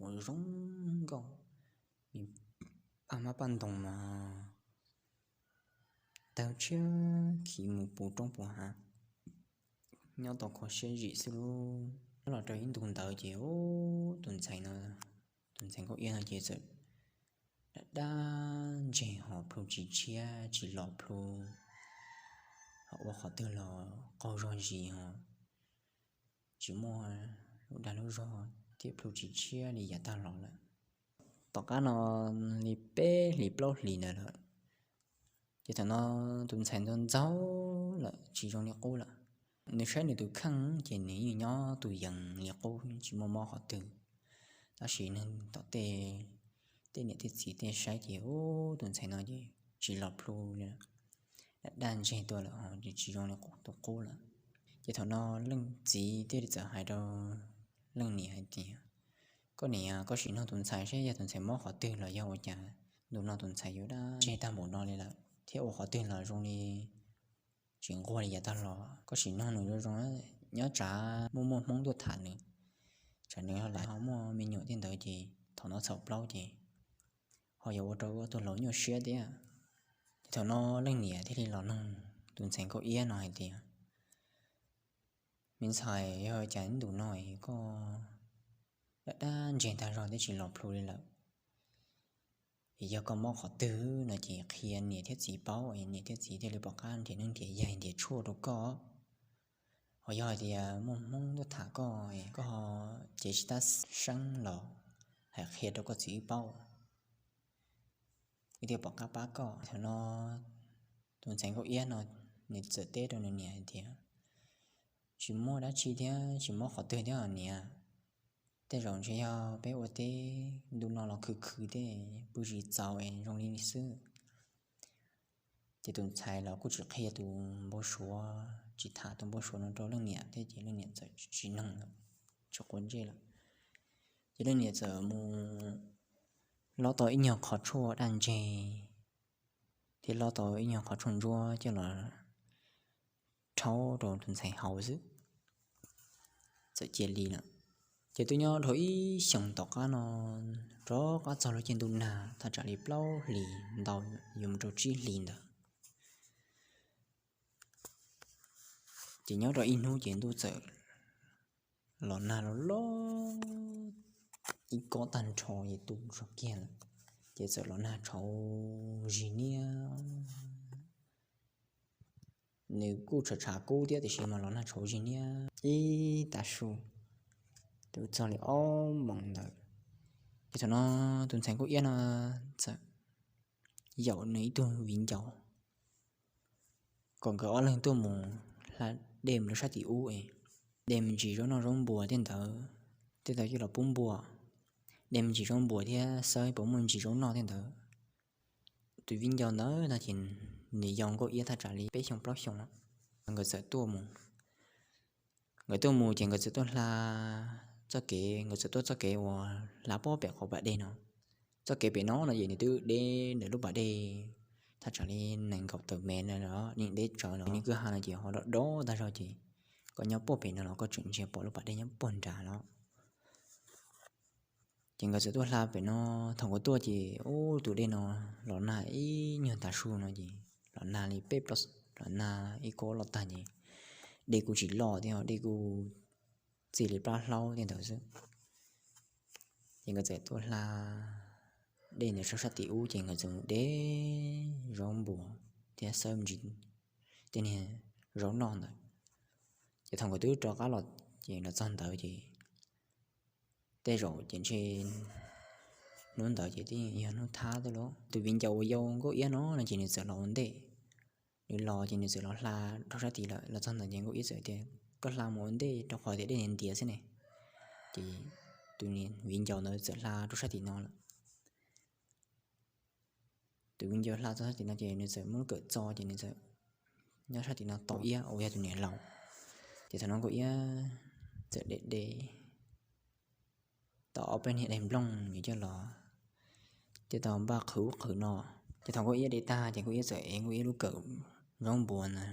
uas zoo nkauj, paj hmab paj ntoos mas tawg tshiab khiv mus puv roob puv hav, nyob tau kho siab zim xwb lauj. Nyob los rau ib ntu ntawd ces tus ntxhais no, tus ntxhais nkauj iab no ces txawm daj daj ntseg ho plhu tsis tshiab tsis los plhu, ho ua qhov twg los qaug zog zis ho tsis muaj lub dag lub zog thiab plhu tsis tshiab li yav tag los lawm. Tom qab no li peb hlis plaub hlis ntawd lawm, ces thaum no tus ntxhais ntxaug ntxaug lawm tsis zoo li qub lawm. Nws saib nws tus kheej ces nws yeej nyob tus yees li qub tsis muaj mob qhov twg. Tab sis neeg tom tej, tej niam tej txiv tej saib ces ub tus ntxhais no ces tsis los plhu li, daj daj ntseg tuaj lawm ho tsis zoo li tus qub lawm. Ces thaum no leej txiv thiaj li txawm hais rau leej niam hais tias, koj niam, koj sim nug tus ntxhais seb yog tus ntxhais mob qhov twg los yog ua cas ntu no tus ntxhais yuav daj ntseg tag npaum no li lawm thiab ua qhov twg los zoo li tsis nquag li yav tag los. Koj sim nug nws zoo zoo, nyob tsam muaj muaj hmoob tuaj tham nws, tsam nws ho lam ho muaj me nyuam tej ntawd ces thaum no txhaum plaub ces ho yuav ua rau ob tug laus nyuaj siab thiab. Ces thaum no leej niam thiaj li los nug Tus ntxhais Nkauj Iab no hais tias, Me ntxhais, yog cas ntu no koj daj daj ntseg tag zog thiab tsis los plhu li lawm? Es yog koj mob qhov twg no ces qhia niam thiab txiv paub, niam thiab txiv thiaj li pom qab nrhiav neeb nrhiav yaig nrhiav tshuaj rau koj. Ho yog hais tias muaj Hmoob tuaj tham koj, koj ho cev tsis tab seeb los hais qhia rau koj txiv wb paub, wb thiaj pom qab pab koj. Thaum no tus ntxhais Nkauj Iab no nws txawm teb rau nws niam hais tias, Tsis muaj dab tsi thiab, tsis mob qhov twg thiab os niam. Tej zaum ntshe yog peb ua teb ntu no los khwv khwv thiab pw tsis txaus es zoo li xwb. Ces tus ntxhais los kuj tsis qhia tus npau suav, tsis tham tus npau suav no rau leej niam thiab ces leej niam txawm tsis noog lawm, tsis quav ntsej lawm. Ces leej niam txawm mus lob tau ib nyuag qhov tshuaj daj ntseg thiab lob tau ib nyuag qhov tshuaj ntsuab coj los rhaub rau tus ntxhais haus xwb, txawm cia li lawm. Ces twb nyob dhau ib xyoos tom qab no, rov qab txog lub caij ntuj nag thaj tsam li plaub hlis ntau yuav mus rau tsib hlis ntawd, ces nyob rau ib hnub ces ntuj txawm los nag los loj ib kob tag nrho es tu zog kiag lawm, ces txawm los nag tshauv zis niab. Nws kuj tshav tshav kub thiab tiam sis mas los nag tshauv zis niab ib tav su, twb txog li ob moos ntawd. Ces thaum no tus ntxhais Nkauj Iab no txawm yaum nws ib tug viv ncaus kom nkawd ob leeg tuaj mus hla dej mus rau sab tim ub es de me ntsis zaub noj zaub npua tej ntawd, tej ntawd coj los pub npua, de me ntsis zaub npua thiab xawb puas muaj ntsis zaub noj tej ntawd. Tus viv ncaus ntawd no ces nws yau Nkauj Iab thaj tsam li peb xyoo plaub xyoo, nkawd txawm tuaj mus. Nkawd tuaj mus ces nkawd txawm tuaj hla txoj kev, nkawd txawm tuaj txoj kev uas hla pob pem qhov pas dej no. Txoj kev pem no no ces nws twb deb ntawm lub pas dej thaj tsam li nees nkaum tawm mev no, nws deb tsawv no, nws kwj ha no ces ho dob dob tag zog ces koj nyob pob pem no los koj tseem ntsia pom lub pas dej nyob puag nrad los. Ces nkawd txawm tuaj hla pem no, thaum nkawd tuaj ces ub tus dej no los nag ib nyuag tav su no ces los nag li peb plaub, los nag ib kob loj tag ces dej kuj tsis loj thiab dej kuj txij li plab hlaub tej ntawd xwb. Ces nkawd txawm tuaj hla dej ntawd rau sab tim ub ces nkawd txawm mus de zaub npua thiab xawb ntsis tej niag zaub noj ntawd. Ces thaum nkawd twb rov qab los, ces los txog ntawd ces tej zaum ces ntshe hnub ntawd ces twb yog hnub thab tej lauj. Tus viv ncaus uas yau Nkauj Iab no no ces nws txawm los ua ntej. Nws los ces nws txawm los hla rau sab tid lawm. Los txog ntawd ces Nkauj Iab txawm tias, Koj hla mus ua ntej rau qhov tias dej ntiav xwb ne. Ces tus viv ncaus ntawd txawm hla rau sab tim no lawm. Tus viv ncaus hla txog sab tim no ces nws txawm muab lub kawm txo ces nws txawm nyob sab tim no tos Iab uas yog tus niam laus. Ces thaum no Nkauj Iab txawm de de tau ob peb niag daim nplooj nws coj los, coj tau npaj qhwv ub qhwv no. Ces thaum Nkauj Iab de tag ces Nkauj Iab txawm ev Nkauj Iab lub kawm zaub npua ntawd,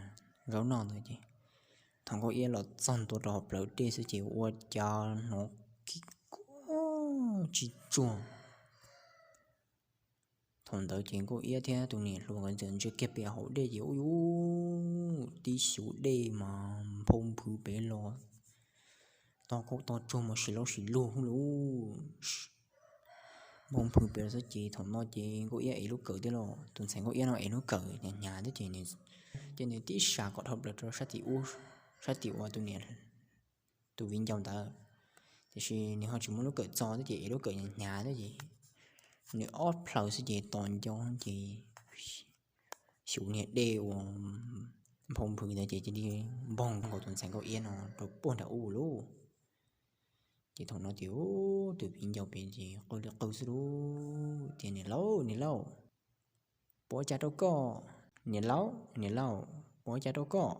zaub noj ntawd ces thaum Nkauj Iab los txog ntua rau hauv plawv dej xwb ces ua cas hnov kib kub tsis tsuag. Thaum ntawd ces Nkauj Iab thiab tus niam hluas nkawd txawm ntsia kiag pem hauv dej ces ub yuv, tib xyuv dej mas nphau nphwv pem los, tog kaub tog tsuag mas sis laub sis lug lawm. Nphau nphwv pem los xwb ces thaum no ces Nkauj Iab ev lub kawm thiab los, tus ntxhais Nkauj Iab no ev lub kawm hnyav hnyav thiab ces, ces nws tib sas kom dhau plaws rau sab tim ub, sab tim uas tus niam, tus viv ncaus ntawd. Tiam sis nws ho tsis muaj lub kawm txo thiab ces ev lub kawm hnyav hnyav thiab ces nws ob plhaws xwb ces tos ncau ces xyuv niag dej uas nphau nphwv ntawd ces cia li npog nkaus tus ntxhais Nkauj Iab no rau puag nram ub lauj. Ces thaum no ces ub tus viv ncaus pem ces qw li qw xwb lauj, tias, Niam laus, niam laus, puas ua cas rau koj? Niam laus, niam laus, puas ua cas rau koj?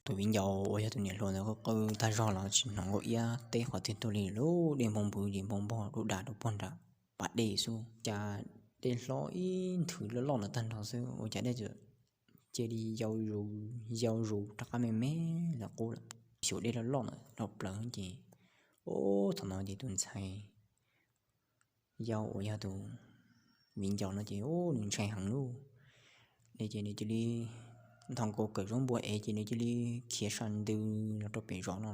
Tus viv ncaus uas yog tus niam hluas ntawd qw tag zog los tsis hnov Nkauj Iab teb qhov twg tuaj li lauj, dej nphau nphwv ces nphau npog dub das rau puag nram pas dej xwb. Cas dej hlob ib nthwv loj loj ntawd tag nrho xwb ua cas dej cia li yau zus rov qab me me ntawm qub lawm. Xyuv dej loj loj ntawd dhau plaws ces, ub, thaum no ces tus ntxhais yau uas yog tus viv ncaus no ces ub nws ntshai heev lauj. Ces nws cia li Nthos nkaus kawm zaub npua ev ces nws cia li khiav sab ntws los rau pem zos no.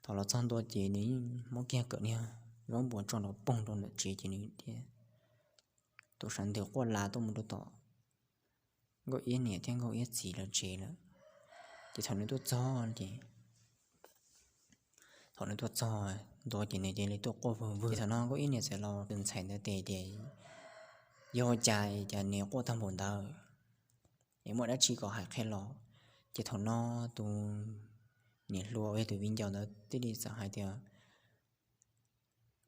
Thaum los txog ntua ces nws muab kiag kawm niag zaub npua tso nrov poog rau ntawm tsev ces nws thiaj tus sab ntws quaj las tuaj mus rau tom Nkauj Iab niam thiab Nkauj Iab txiv lawv tsev lawm. Ces thaum nws tuaj txog ces thaum nws tuaj txog ntua ces nws cia li tuaj quaj vwg vwg. Thaum no Nkauj Iab niam txawm los tus ntxhais ntawd tes tias, yog cas cas nws quaj tag npaum ntawd, es muaj dab tsi kom hais qhia los? Ces thaum no tus niam hluas uas yog tus viv ncaus ntawd thiaj li txawm hais tias,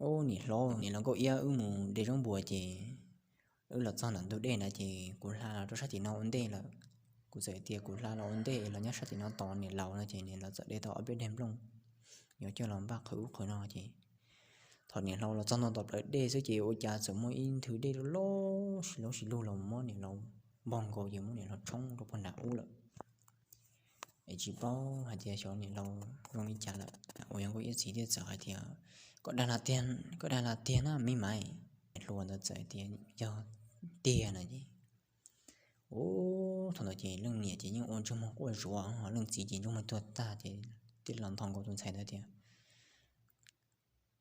ub, niam hlob, niam laus Nkauj Iab, wb mus de zaub npua ces wb los txog ntawm ntug dej na ces kuv hla los rau sab tim no ua ntej lawm. Kuv txawm tias kuv hla los ua ntej los nyob sab tim no tos niam laus no ces niam laus txawm de tau ob peb daim nplooj yuav coj los npaj qhwv ub qhwv no ces thaum niam laus los txog ntua tom plawv dej xwb ces ua cas txawm muaj ib nthwv dej loj loj si lub si lug los muab niam laus npog nkaus ces muab niam laus tshoob rau puag nram ub lawm. Es tsis paub hais tias xyov niam laus zoo li cas lawm. Uas yog Nkauj Iab txiv thiaj txawm hais tias, koj dag lag tiag, koj dag lag tiag na me maiv. Niam hluas ntawd txawm hais tias, yog tiag no ces, ub, thaum ntawd ces leej niam ces yeej ua ntsej muag quaj zuav, leej txiv ces ntsej muag tuag tag ces thiaj los nthos nkaus tus ntxhais ntawd tias,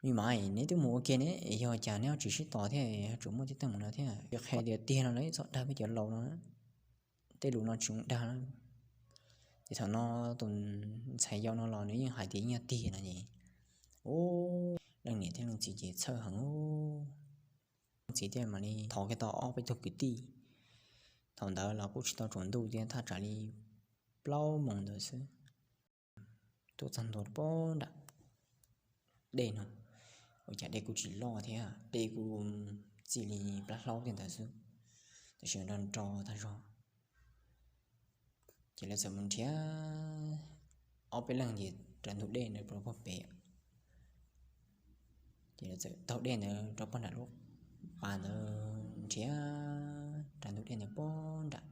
me maiv, neb twb mus ua ke ne, yog cas neb ho tsis sib tos thiab tsuas muaj tej teeb meem no thiab? Qhia tias tiag no los txhob dag peb cov laus no, tej lus no tsis dag na. Ces thaum no tus ntxhais yau no los nws yeej hais tias yeej yog tiag no ces, ub, leej niam thiab leej txiv ces txhawj heev. Leej txiv thiaj mam li thov kiag tau ob peb tug kwv tij. Thaum ntawd los kuj tsis tau tsaus ntuj thiab, thaj tsam li plaub moos ntawd xwb, tuaj txog ntua pem nram dej no, ua cas dej kuj tsis loj thiab, dej kuj txij li plab hlaub tej ntawd xwb, tab sis nro nro tag zog. Ces lawv txawm mus nrhiav ob peb leeg ces rau ntug dej ntawd rau puag pem. Ces lawv txawm taug dej ntawd rau puag nram lub pas ntawd nrhiav rau ntug dej ntawd puag nram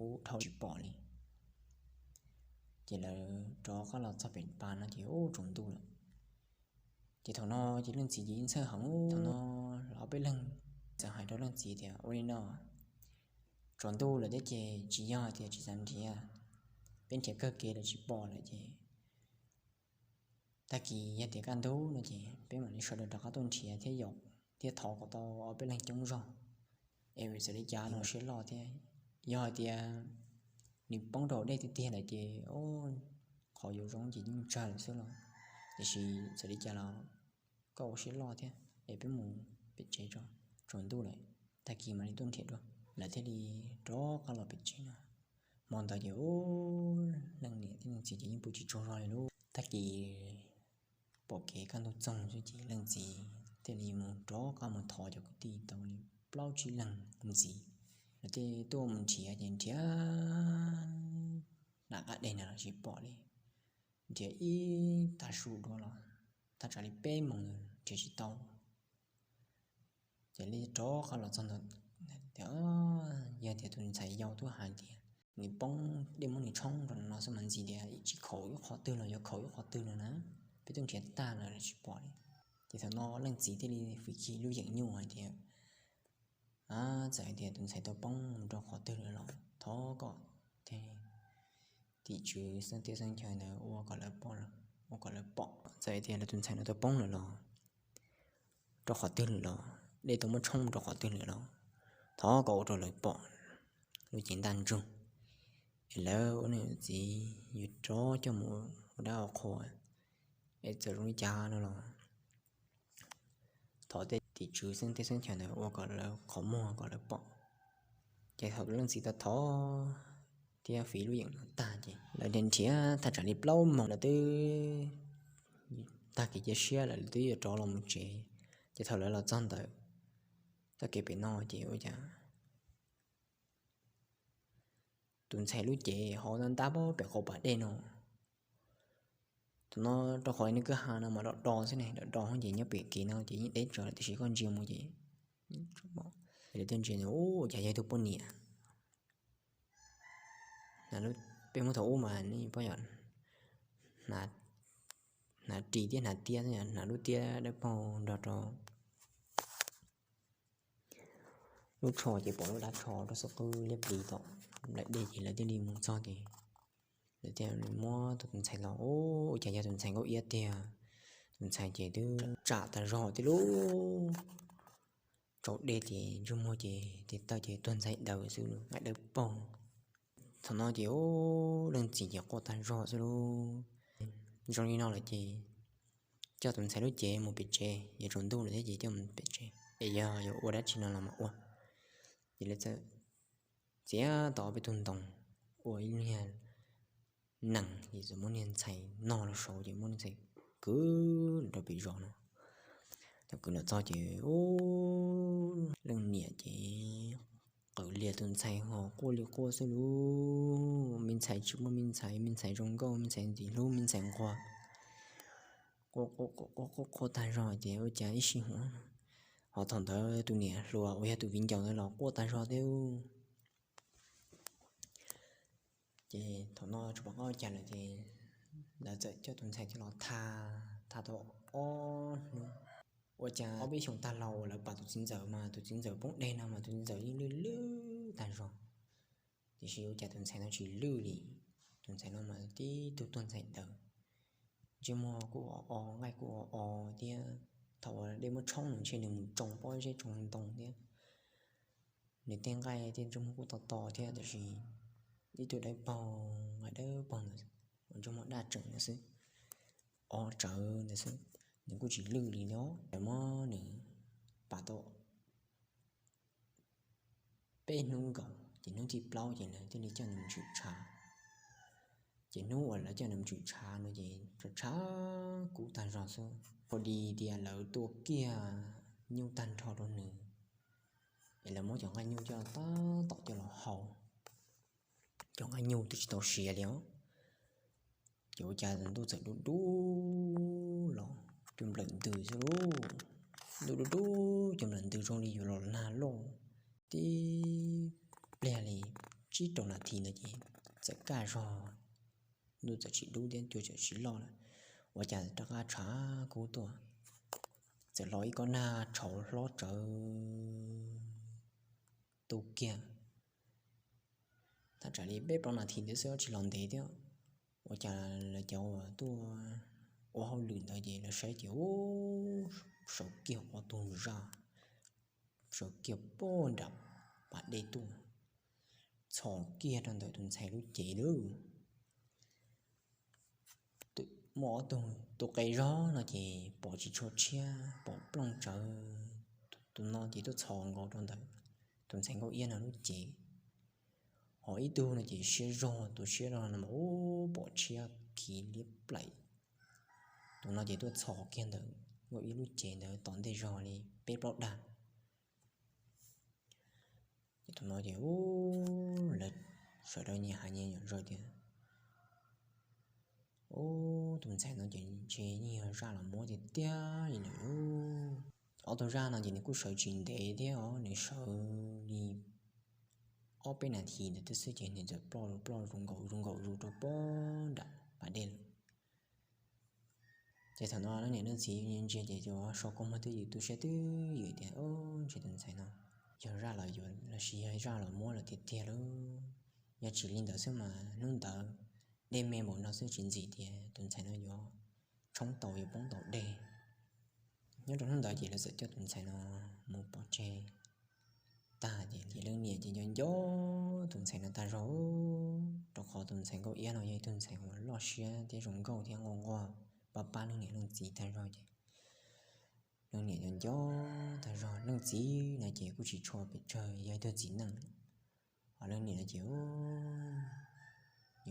ub dhau tsis pom li. Ces lawv rov qab los txog pem pas no ces ub tsaus ntuj lawm. Ces thaum no ces leej txiv ces yeej txhawj heev. Thaum no los ob peb leeg txawm hais rau leej txiv tias, ua li no, tsaus ntuj lawm thiab ces tsis yog tias tsis xav nrhiav, peb nrhiav kawg kev los tsis pom lawm ces tag kis yog tias kaj ntug no ces peb mam li sawv daws rov qab tuaj nrhiav thiab yaum thiab thov kom tau ob peb leeg coob zog es txawm li cas los siab loj thiab. Yog hais tias nws poob rau hauv dej tiag tiag lawm ces qhov yuav zoo ces yeej tsawg lawm xwb los, tiam sis txawm li cas los koj ua siab loj thiab es peb mus pem tsev tso, tsaus ntuj lawm, tag kis mam li tuaj nrhiav dua. Lawv thiaj li rov qab los pem tsev no. Hmo ntawd ces ub, leej niam thiab leej txiv ces yeej pw tsis tsaug zog li lauj. Tag kis pom kev kaj ntug txoog xwb ces leej txiv thiaj li mus rov qab mus thov cov kwv tij tau li plaub tsib leeg ntxiv. Lawv thiaj tuaj mus nrhiav ces nrhiav nram qab dej na los tsis pom li. Nrhiav ib tag su dua los thaj tsam li peb moos nrhiav tsis tau. Ces li rov qab los txog ntawd tias, yog tias tus ntxhais yau twb hais tias nws poob dej muab nws tshoob rau no xwb mas ntxiv tias tsis khaum ib qhov twg los yuav khaum ib qhov twg no na, peb twb nrhiav tag lawm tsis pom li. Ces thaum no leej txiv thiaj li fwm chim lub yeem nyuj hais tias, txawm hais tias tus ntxhais tau poob mus rau qhov twg lawm los thov kom tim tswv xeeb teb xeeb chaw ntawd ua kom lawv pom, ua kom lawv pom. Txawm hais tias lawv tus ntxhais no tau poob lawm los rau qhov twg lawm los, dej tau muab tshoob rau qhov twg lawm los, thov kom ua rau lawv pom lub cev ntaj ntsug, es lawv ua niam txiv yuav rov coj mus ua dab ua qhua, es txawm zoo li cas no los thov tej tim tswv xeeb teb xeeb chaw ntawd ua kom lawv qhov muag kom lawv pom. Ces thaum leej txiv tau thov thiab fwm lub yeem no tag ces lawv nrhiav thaj tsam li plaub moos lawm twb tag kev cia siab lawm, lawv twb yuav rov los mus tsev. Ces thaum lawv los txog ntawm txoj kev pem no ces ua cas tus ntxhais lub cev ho ntab ntab pem qaum pas dej no. Thaum no rau qhov nws kwj ha no mas do do xwb ne, do do ces nyob pem kev no ces yeej deb tsawv lawm tiam sis koj ntsia mus ces lawv tuaj ntsia ua cas yog ib tug poj niam. Peb Hmoob thaum ub mas nej paub yom, hnav ris thiab hnav tiab, hnav lub tiab dawb paug nrog rau Lub tsho ces pom lub dab tsho rau xub qwb liab pliv tom nplaim dej ces lawv thiaj li mus txog ces lawv thiaj muab tus ntxhais los, ua cas yog tus ntxhais Nkauj Iab tiag. Tus ntxhais ces twb tsam tag zog tiag lub, tsaus dej ces ntsej muag ces tes taw ces tuag ntxhais daws xwb, nqaij dawb paug. Thaum no ces leej txiv ces quaj tag zog xwb lub. Zoo li no lawm ces coj tus ntxhais lub cev mus pem tsev, yuav tsaus ntuj lawm thiab ces coj mus pem tsev es yog yuav ua dab tsi no los mas ua. Ces lawv txawm txiav tau ob peb tug ntoo ua ib lub niag nees ces txawm muab niag ntxhais no los saud ces muab niag ntxhais kwv los rau pem zos no. Thaum kwv los txog ces leej niam ces qwm lias tus ntxhais ho quaj li quaj xwb lub, me ntxhais tsis muaj me ntxhais, me ntxhais zoo nkauj, me ntxhais ntxim hlub, me ntxhais nquag. Quaj quaj quaj quaj tag zog ces ua cas ib sij huam, ho thaum ntawd tus niam hluas uas yog tus viv ncaus ntawd los quaj tag zog thiab. Ces thaum no tsis pom qab ua cas lawm ces lawv txawm coj tus ntxhais coj los tha, tha tau ob hnub. Ua cas ob peb xyoos tag los uas lawv pam tus txiv ntxawm mas tus txiv ntxawm poob deg no mas tus txiv ntxawm yeej lwj lwj tag zog, tiam sis ua cas tus ntxhais no tsis lwj li. Tus ntxhais no mas tib tug tuag ntxhais daws, ntsej muag kuj o o, nqaij kuj o o thiab. Thaum uas dej muab tshoob nws ntshe nws mus tsoo pob zeb tsoo ntoo thiab. Nws tej nqaij tej ntsej muag kuj to to thiab, tiam sis ib tug dawb paug, nqaij dawb paug ntawd, ntsej muag daj tseem ntawd xwb, o tsawv ntawd xwb, nws kuj tsis lwj li no. Lawv muab nws pam tau peb hnub nkaus ces hnub thib plaub ces lawv thiaj li coj nws mus tshwm tshav. Ces hnub uas lawv coj nws mus tshwm tshav no ces tshav kub tag zog xwb, pha di tias lawv tua kiag nyuj tag nrho rau nws, es lawv muab cov nqaij nyuj coj tab tom coj los hau, cov nqaij nyuj twb tsis tau siav li os. Ces ua cas ntuj txawm dub dub los cuag nplawm ntws xwb lauj. Ntuj dub dub cuag nplawm ntws zoo li yuav los nag loj. Tib pliag li tsib rau nas this ntawd ces txawm kaj zog, ntuj txawm tsis dub thiab cua txawm tsis loj lawm. Ua cas rov qab tshav kub tuaj, txawm los ib kob nag tshauv hlob tsawv tu kiag. Thaj tsam li peb plaub nas this ntawd xwb tsis los ntev thiab, ua cas lawv cov uas tuaj ua hauj lwm ntawd ces lawv saib ces ub, sawv kiag ob tug zaj, sawv kiag puag nram pas dej tuaj, txhos kiag rau ntawm tus ntxhais lub cev lawm. Muaj ob tug tus qe zog no ces pom tsis tshua tshiab, pom plooj tsawv. Tus no ces tuaj txhos nkaus rau ntawm tus ntxhais Nkauj Iab no lub cev. Ho ib tug no ces siab zog, tus siab zog no mas ub, pom tshiab khiv liab plaim. Tus no ces tuaj txhos kiag ntawm Nkauj Iab lub cev ntawd tom ntej zog li peb plaub dag. Ces tus no ces ub, lawv sawv daws nyias hais nyias nyuam zaws tias, ub, tus ntxhais no ces ntshe yeej yog zaj los muab tiag tiag li lawm. Ob tug zaj no ces nws kuj sawv tsis ntev thiab os, nws sawv li ob peb nas this ntawd twb xwb ces nws txawm ploj ploj zus nkaum zus nkaum zus rau puag nram pas dej lawm. Ces thaum no leej niam leej txiv ntsia ces cov so kua muag twb ywm, tu siab twb ywm tias, ub, ntshe tus ntxhais no yog zaj los yuav los sis yog zaj los muab lawm tiag tiag lauj. Yog tsis li ntawd xwb mas hnub ntawd dej me npaum no xwb tsis ntxim tias tus ntxhais no yuav tshoob tau yuav poob tau dej. Nyob rau hnub ntawd ces lawv txawm coj tus ntxhais no mus pov tseg tag ces leej niam ces nco nco tus ntxhais no tag zog, rau qhov tus ntxhais Nkauj Iab no yog ib tug ntxhais uas loj siab thiab zoo nkauj thiab nquag nquag, pab pab leej niam leej txiv tag zog ces leej niam nco nco tag zog. Leej txiv no ces kuj tsis tshua pes tsawg, yog ib tug txiv neej, ho leej niam no ces nco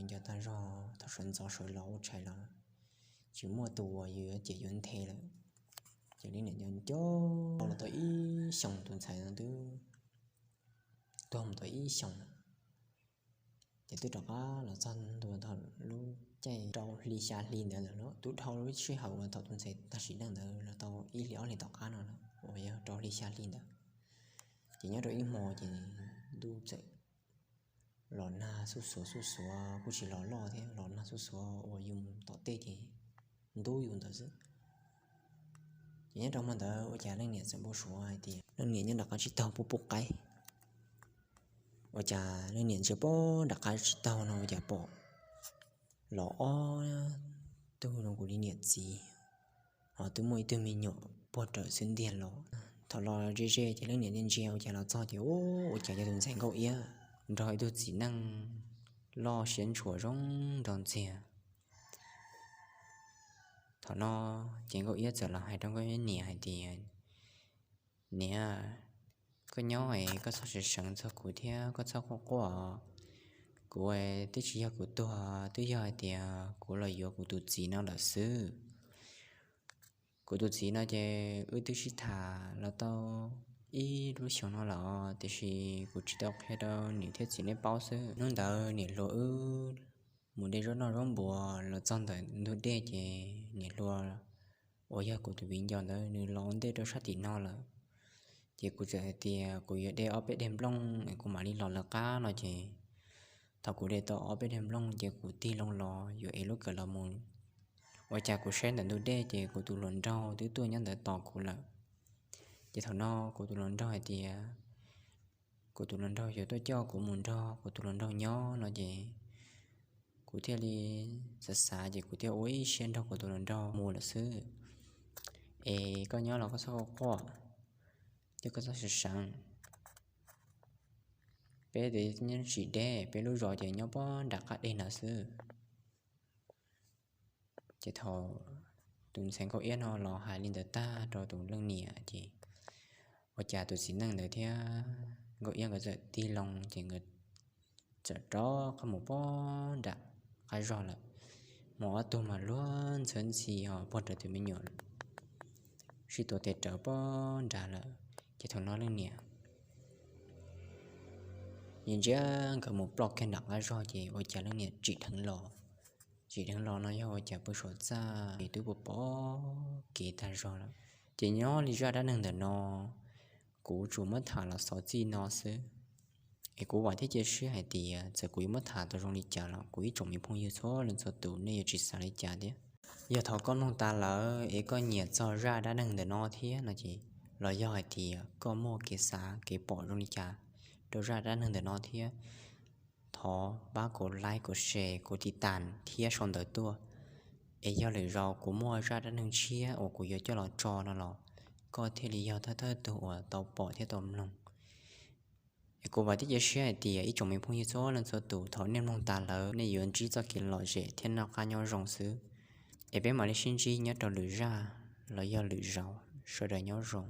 nco tag zog, thaum sawv ntxov sawv los ua tshais los tsis muaj tus uas yus yuav cem yuav nthe lawm. Ces leej niam nco nco los tau ib xyoos, tus ntxhais no twb tuag mus tau ib xyoos lawm. Ces twb rov qab los txog ntua thaum lub caij rau hli xya hli ntawd lawm, twb dhau lub sij hawm uas thaum tus ntxhais tag sim neej ntawd los tau ib hlis ob hlis tom qab no lawm uas yog rau hli xya hli ntawd. Ces nyob rau ib hmo ces ntuj txawm los nag xuj xuav xuj xuav, kuj tsis los loj thiab, los nag xuj xuav uas yus tom tej ces ntub yus ntawd xwb. Ces nyob rau hmo ntawd ua cas leej niam txawm npau suav hais tias leej niam nyob nram qab tsib taug pub pub qaib. Ua cas leej niam ntsia pog nram qab tsis taug no ua cas pom los ob tug zoo kuv li niam txiv, ho twb muaj ib tug me nyuam puag rawm xwb ntiag los. Thaum los ze ze ces leej niam ntsia ntsia ua cas los txog ces ua cas yog tus ntxhais Nkauj Iab nrog ib tug txiv neej loj siab ntshua zoo nrog ntxiag. Thaum no ces Nkauj Iab txawm los hais rau Nkauj Iab niam hais tias, Niam, koj nyob es koj txhob seev seev txog kuv thiab koj txhob quaj quaj. Kuv twb tsis yog kuv tuag, twb yog hais tias kuv los yuav kuv tus txiv no lawm xwb. Kuv tus txiv no ces wb twb sib tham los tau ib lub xyoo no lawm, tiam sis kuv tsis tau qhia rau niam thiab txiv nej paub xwb. Hnub ntawd niam hluas wb mus de zaub noj zaub npuas los txog ntawm ntug dej ces niam hluas uas yog kuv tus viv ncaus ntawd nws los ua ntej rau sab tim no lawm. Ces kuv txawm hais tias kuv yuav de ob peb deg nplooj es kuv mam li los lawv qab no ces thaum kuv de tau ob peb deg nplooj ces kuv tig loo los yuav ev lub kawm los mus. Ua cas kuv saib ntawm ntug dej ces kuv tus hluas nraug twb tuaj nyob ntawd tos kuv lawm. Ces thaum no kuv tus hluas nraug hais tias kuv tus hluas nraug yuav tuaj coj kuv mus nrog kuv tus hluas nraug nyob no ces kuv thiaj li xav xav ces kuv thiaj ua ib siab nrog kuv tus hluas nraug mus lawm xwb. Es koj nyob los koj txhob quaj quaj, thiab koj txhob seev seev. Peb twb nyob tsis deb, peb lub zos ces nyob pog nram qab deg no xwb. Ces thaum tus ntxhais Nkauj Iab no los hais li ntawd tag rau tus leej niam ces ua cas tus txiv neej ntawd thiab Nkauj Iab nkawd txawm tig loo ces nkawd txawm rov qab mus pog nram qab zog lawm. Mas ob tug mas luag ntxhawb ntxhi ho puag rawv tus me nyuam sib tuav tes rawv pog nrad lawm. Ces thaum no leej niam yeej ntsia nkawd mus ploj kiag nram qab zog ces ua cas leej niam tsim dheev los. Tsim dheev los no yog ua cas pw saum txaj es twb pom kev tag zog lawm. Ces nyob li zaj dab neeg ntawm no kuv tsuas muab tham los xaus txij no xwb. Es kuv vam thiab cia siab hais tias txawm kuv yuav muab tham tau zoo li cas los kuv ib tsoom me phooj ywg txhua leej txhua tus nej yuav tsis xav li cas thiab. Yog thaum koj mloog tas lawm es koj nyiam txog zaj dab neeg ntawm no thiab no ces, los yog hais tias koj muaj kev xav kev pom zoo li cas rau zaj dab neeg ntawm no thiab, thov pab kuv like, kuv share, kuv tiv tas thiab sau ntawv tuaj. Es yog lwm zaus kuv muaj zaj dab neeg tshiab uas kuv yuav coj los tso no los koj thiaj li yog thawj thawj tug uas tau pom thiab tau mloog. Es kuv vam thiab cia siab hais tias ib tsoom me phooj ywg txhua leej txhua tus thaum nej mloog tas lawm nej yuav ntsib txoj kev lom zem thiab noj qab nyob zoo xwb. Es peb mam li sib ntsib nyob rau lwm zaj los yog lwm zaus, sawv daws nyob zoo.